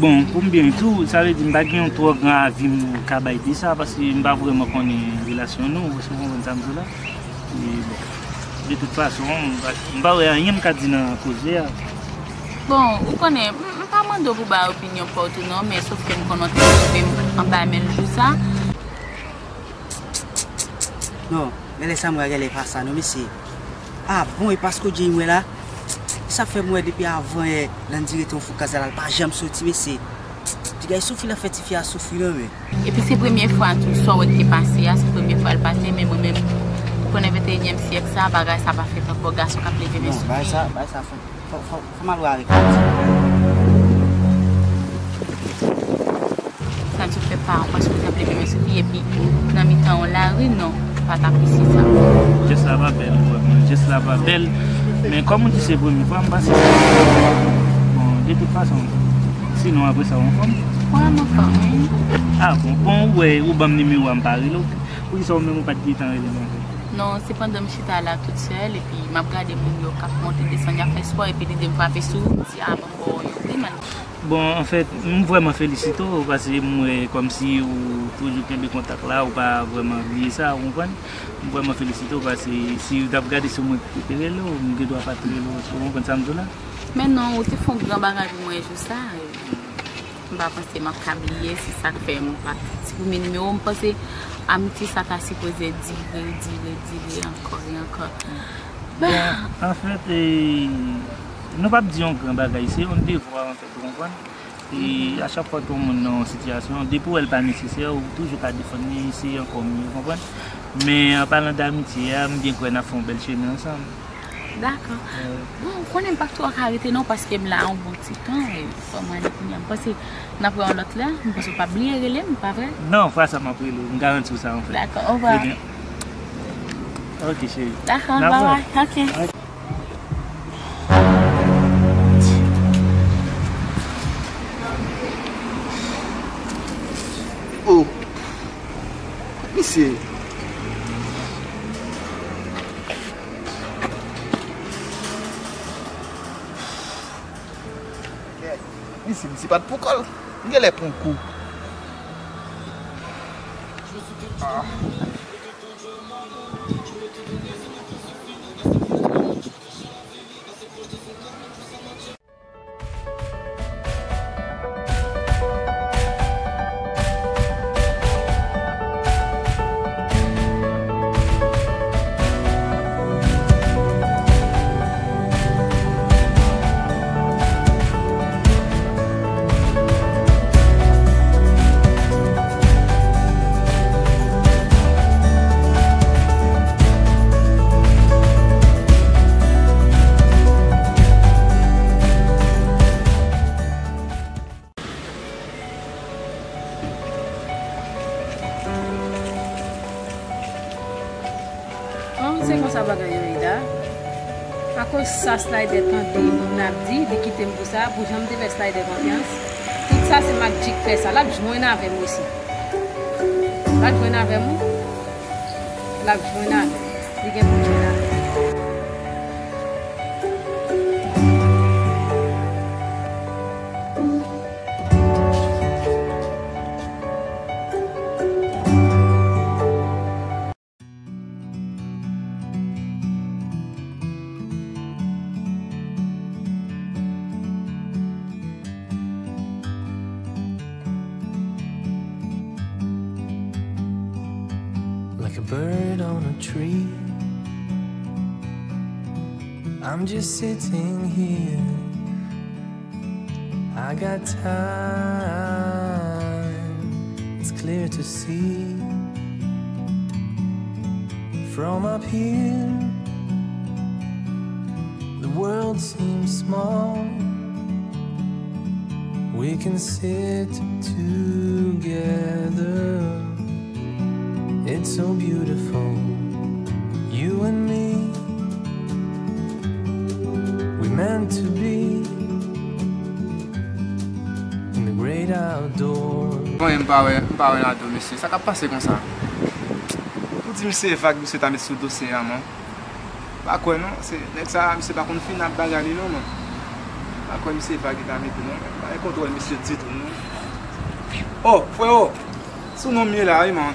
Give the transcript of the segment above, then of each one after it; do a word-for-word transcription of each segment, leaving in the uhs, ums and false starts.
Bon, pou m byen di w, sa vle di m pa gen yon twò gran avi m ka bay de sa, paske m pa vrèman konnen relasyon nou, èske w konprann sa m di w la? E bon, de tout fason, m pa, m pa wè anyen m ka di nan koze a. Bon, ou konnen, m, m pa mande w pou bay opinyon pa w tou non, men sof ke m konn w te twouve m anba men l jou sa. Non, genlè sa m wè genlè pa sa non, mesye. Ah bon, e pa Skodje m wè la? Sa fè m wè depi avan yè, Landy rete yon fou kaz la, l pa janm soti, mesye. Ti gay soufri la fè tifi a soufri non, men. Epi se premye fwa tou, sa w wè ki te pase a, se premye fwa l pase, men mwen menm, ou konnen venteyinyèm syèk sa, bagay sa pa fèt ankò, gason k ap leve men sou fi. Non, bagay sa, bagay sa fè Fò, fò, fò m al wè avèk li. Sa di w fè pa, paske w t ap leve men sou fi, epi nan mitan yon lari, non, pa t ap isi sa. Jès la pa bèl, vrèman. Jès la pa bèl. Men kòm ou di se premye fwa m pase sa. Bon, de tout fason, sinon apre sa, w anfòm? Wi, m anfòm, wi. Ah, bon, bon, ou wè, ou ban m nimewo a, m pa rele w. Poukisa ou menm ou pa t gentan rele m ankò? Non, se pandan m chita la tout sèl, epi m ap gade moun yo k ap monte desann, y ap fè spò, epi lide m frape sou ou, m di, "Ah, ban m ba w yon pri, man." Bon, anfèt, m vrèman felisite w, paske m wè kòmsi ou toujou kenbe kontak la, ou pa vrèman bliye sa, ou konprann? M vrèman felisite w, paske si w t ap gade sou mwen ki te rele w, m gen dwa pa t rele w, ou konprann sa m di w la? Men non, ou te fè yon gran bagay pou mwen jou sa, e, m pa panse m ap ka bliye, se sa k fè m pa t siprime nimewo w. M panse amitye sa ta sipoze dire, dire, dire ankò e ankò. Bon, anfèt, e, nou p ap di yon gran bagay, se yon devwa, anfèt, ou konprann? E a chak fwa ke yon moun nan yon sitiyasyon, depi w wè l pa nesesè, ou toujou ka defann li, eseye ankò miye, ou konprann? Men, an palan d amitye a, m byen kwè n ap fè yon bèl chemen ansanm. Dakò. Bon, ou konnen m p ap twò ka rete non, paske m la yon bon ti tan, e fò m ale kounye a. M panse n ap wè yon lòt lè, m panse w p ap bliye rele m, pa vre? Non, fwa sa m ap rele w, m garanti w sa, anfèt. Dakò, obwa. Ebyen. Ok, cheri. Dakò, babay. Ok. Oh. Misye. Misye, misye pa t pou kò l. M genlè pran kou. Ah. Bon, se konsa bagay yo ye la. Akoz sa Slider tande moun ap di, li kite m pou sa, pou jan m te fè Slider konfyans. Tout sa se Mac G k fè sa, l ap jwenn avè m osi. L ap jwenn avè m, wi. L ap jwenn avè m. Li gen pou l jwenn avè m. Like a bird on a tree, I'm just sitting here. I got time, it's clear to see. From up here, the world seems small. We can sit together. It's so beautiful, you and me. We meant to be in the great outdoors. Bon, m pa wè, m pa wè Nado, mesye. Sa k ap pase konsa? Ou di misye vag, misye ta met sou dosye a, man. Pa kwè non, se nèg sa, misye pa konn fin ap bagay li non, man. Akwè misye pa gen ta mete non, men pa gen kontwòl misye ditou non. Oh, freo, sou non m ye la wi, man.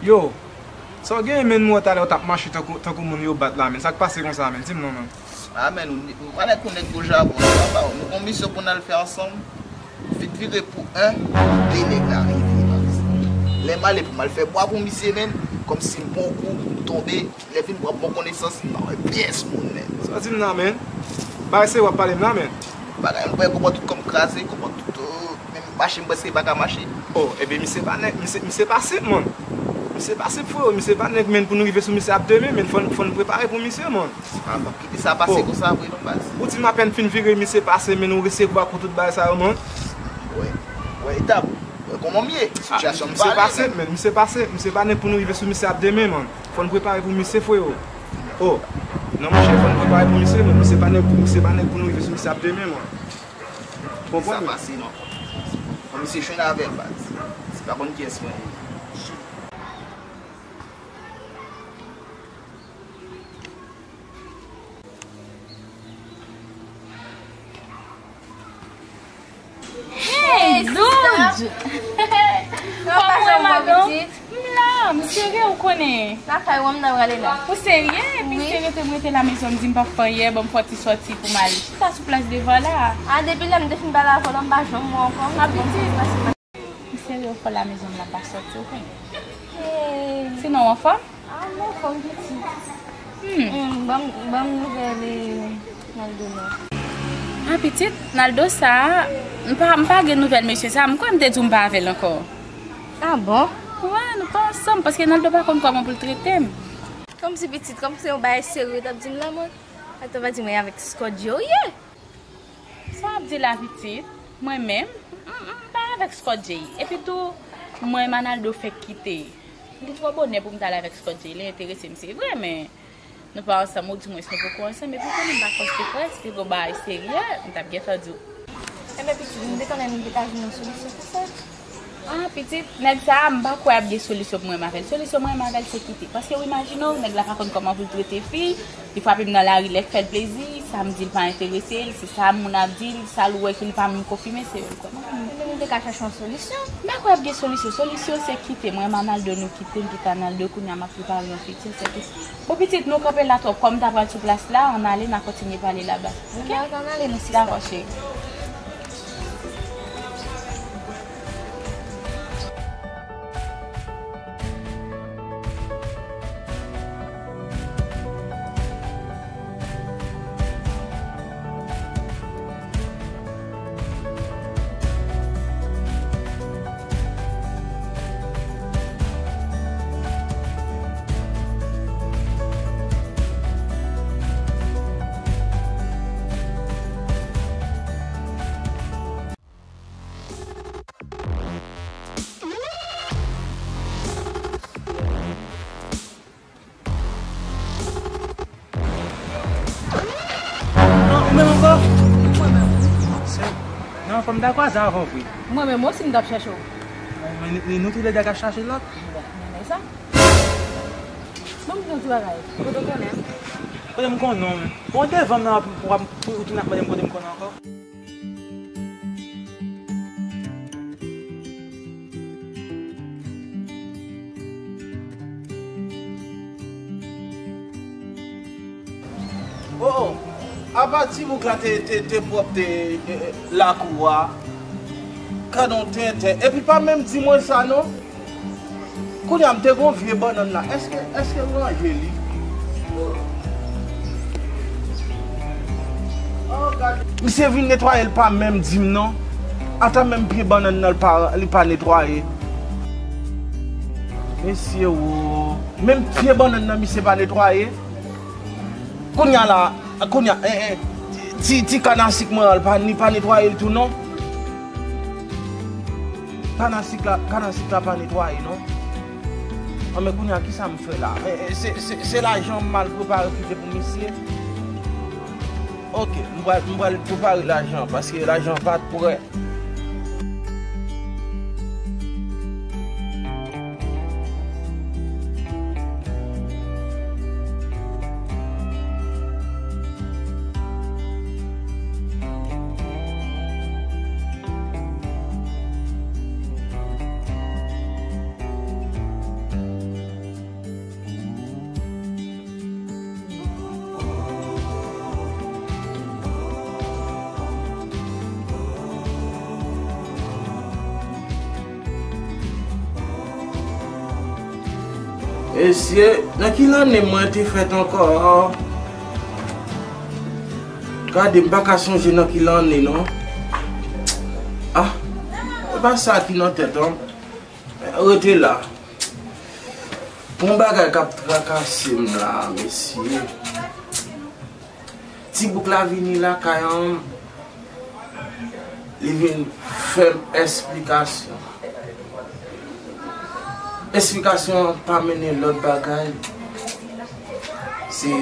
Yo, sa w genyen, menn? M wè w talè w t ap mache tankou, tankou moun yo bat la, menn. Sa k pase konsa, menn? Di m non, menn. A, menn, ou, ou pa nèg, ou nèg gwo japon, papa, nou gon misyon pou n al fè ansanm. Vit vire pou en, de nèg la rive, baz. Lè m ale pou m al fè bwa pou misye, menn, kòmsi m pran yon kou, m tonbe, lè vin pran bon konesans, m pa wè pyès moun, menn. Sa w di m nan, menn? Bagay serye w ap pale m nan, menn. Bagay, m wè konpòt tout kòm kraze, konpòt tout, oh, menm mache m prèske pa ka mache. Oh, ebyen, misye pa nèg, misye, misye pa senp, man. Misye pa senp, freo, misye pa nèg, menn, pou nou rive sou misye ap de men, menn, fò n, fò n prepare pou misye, man. A, m p ap kite sa pase konsa vre non, baz. Ou di m apèn fin vire, misye pase, men nou resevwa kou tout bagay sa yo, man. Wè, wè, etap. Wè kòman m ye. Sitiyasyon m pale, menn. Misye pase, men misye pase, misye pa nèg pou nou rive sou misye ap de men, man. Fò n prepare pou misye, freo. Oh, non, monchè, fò n prepare pou misye, men misye pa nèg, misye pa nèg pou nou rive sou misye ap de men, man. Konprann mwen? Sa pase, non. Fò misye jwenn avè l, baz. Se pa konn kiyès mwen ye. Hey, Doudj! Kòman w ye, madanm? M la, m serye, ou konnen. Lakay ou an m nan prale la. Ou serye? Epi m te rete, m rete la mezon, m di m p ap fè anyen, bon, m fè yon ti sòti pou m ale chita sou plas devan la. A, depi lè m te fin pale avè w la, m pa janm wè w ankò. M serye, w fè la mezon m la pa sòti, ou konnen. Sinon, w anfòm? A, m anfòm, pitit. Hmm. Hmm, ban m, ban m nouvèl, eh, Naldo non. A, pitit, Naldo sa, m pa, m pa gen nouvèl mesye sa, m kwè m te di w m pa avè l ankò. A bon? Wè, nou pa ansanm, paske Naldo pa konn kòman pou l trete m. Kòmsi pitit, kòmsi se yon bagay serye w t ap di m la, mwen. Atò, w pa di mwen avèk Scott J ou ye? Sa w ap di la, pitit? Mwen menm, m, m, m pa avèk Scott J. Epi tou, mwen, Manaldo fèk kite. Li twò bonè pou m t al avèk Scott J. Li enterese m, se vre, men nou pa ansanm, oudimwens nou poko ansanm. Epi w konnen m pa fè sekrè, si te gon bagay serye, m t ap gentan di w. Enben, pitit, m te konnen nou te ka jwenn yon solisyon pou sa. A, pitit, nèg sa a, m pa kwè ap gen solisyon pou mwen menm avè l. Solisyon mwen menm avè l, se kite. Paske w imajine w, nèg la pa konn kòman pou l trete fi, li frape m nan lari lè k fè l plezi, sa m di l pa enterese l, se sa moun ap di l, sa l wè ke li pa menm konfime, se yo l kwè. Mwen menm, m te ka chache yon solisyon. M pa kwè ap gen solisyon. Solisyon, se kite. Mwen, Manaldo, nou kite, m kite Manaldo, kounye a m ap prepare yon fiti, se tou. Bon, pitit, nou kanpe la twòp. Kòm m ta pral sou plas la, ann ale, n a kontinye pale laba. Oke? Dakò, ann ale, non, sista. Dakò, cheri. Non, ou menm ankò? Mwen menm. Se, non, fò m ta kwaze avè w vre. Mwen menm osi m t ap chèche w. Bon, men nou, nou toulède ka chache lòt. Bon, men sa. Ban m di w yon ti bagay. Kote w konnen? Kote m konnen w menm? Bon, devan m nan, pou, pou, pou ou tounen ap mande m kote m konnen ankò. Oh, oh. Apa ti boug la te, te, te pwòpte, eh, lakou a, kannon tenten. Epi pa menm di mwen sa non. Kounye a m te gon vye bannann la. Èske, èske w ranje li? Oh, gade. Misye vin netwaye, l pa menm di m non. Ata menm pye bannann nan, l pa, li pa netwaye. Mesye wo. Menm pye bannann nan, misye pa netwaye. Kounye a la, kounye a, eh, eh, ti, ti kann a sik mwen an, li pa, li pa netwaye l tou non. Kann a sik la, kann a sik la pa netwaye non. An, men kounye a, kisa m fè la? Eh, eh, se, se, se lajan m al prepare kite pou misye. Oke, m pral, m pral prepare lajan, paske lajan pa t prè. Mesye, nan ki lannen mwen te fèt ankò? Gade, m pa ka sonje nan ki lannen non. Ah, e pa sa ki nan tèt an. Rete la. Gon bagay k ap trakase m la, mesye. Ti boug la vini lakay an, li vin fè m esplikasyon. Esplikasyon an pa mennen lòt bagay. Se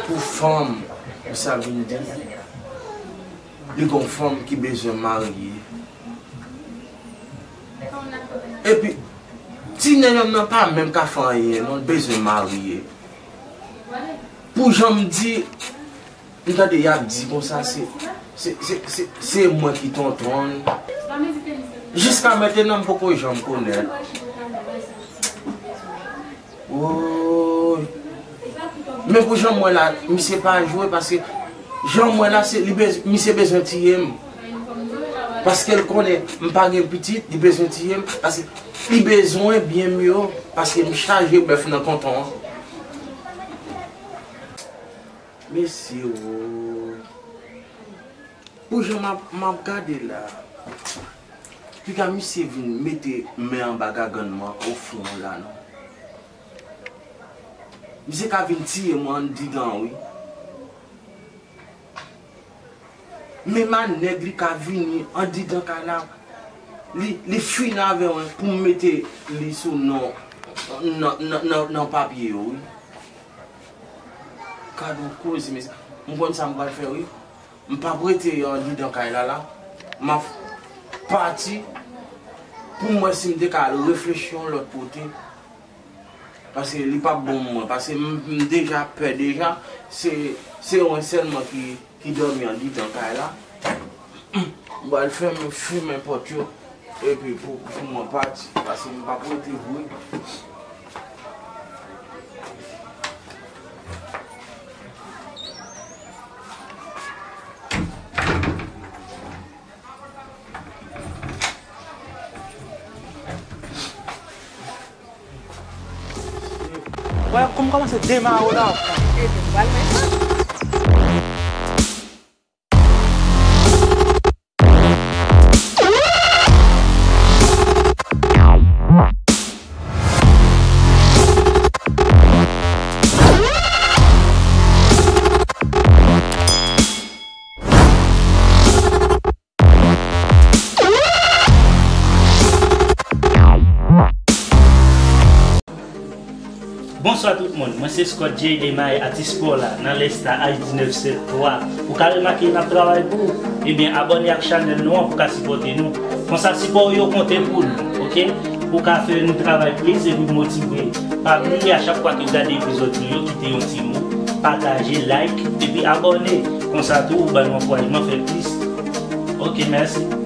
pou fanm, pou sa vin di. Li gon fanm ki bezwen marye. Epi, ti nèg nan pa menm ka fè anyen non, l bezwen marye. Pou jan m di, m tande y ap di konsa, se, se, se, se, se mwen ki tonton l. Jiska mentenan, m poko janm konnen. Woy. Men pou jan m wè la, misye pa jwe, paske jan m wè la, se, li bez-, misye bezwen tiye m. Paske l konnen m pa gen pitit, li bezwen tiye m, paske li bezwen byen m yo, paske m chaje bèf nan konton an. Mesye, woy. Pou jan m ap, m ap gade la, piga misye vin mete men anba gagann mwen o fon la non. Misye ka vin tiye mwen anndidan wi. Men ma nèg li ka vini anndidan kay la, li, li fin avè mwen pou m mete li sou non nan, nan, nan, nan papye yo wi. Gad yon koze mesye. M konn sa m pral fè wi. M p ap rete anndidan kay la la. M ap pati pou m wè si m te ka al reflechi yon lòt kote. Paske li p ap bon pou mwen. Paske m, m deja pè deja. Se, se mwen sèlman ki, ki dòmi anndidan kay la. M pral fèmen, fimen pòt yo. Epi pou, pou mwen pati. Paske m p ap rete vre. Wè, kòm kòmanse demare w la. Bonswa tout moun, mwen se Scott J Demay, atis pa w la, nan Lèsta H diznèf sèt twa. Ou ka remake n ap travay pou ou? Ebyen, abòne ak chanèl nou an pou w ka sipòte nou. Konsa, sipò w yo konte pou nou, oke? Ou ka fè nou travay plis epi motive. Pa bliye, a chak fwa ke w gade epizòd nou yo, kite yon ti mo, pataje, like, epi abòne. Konsa tou, ou ban nou ankourajman fè plis. Oke, mèsi.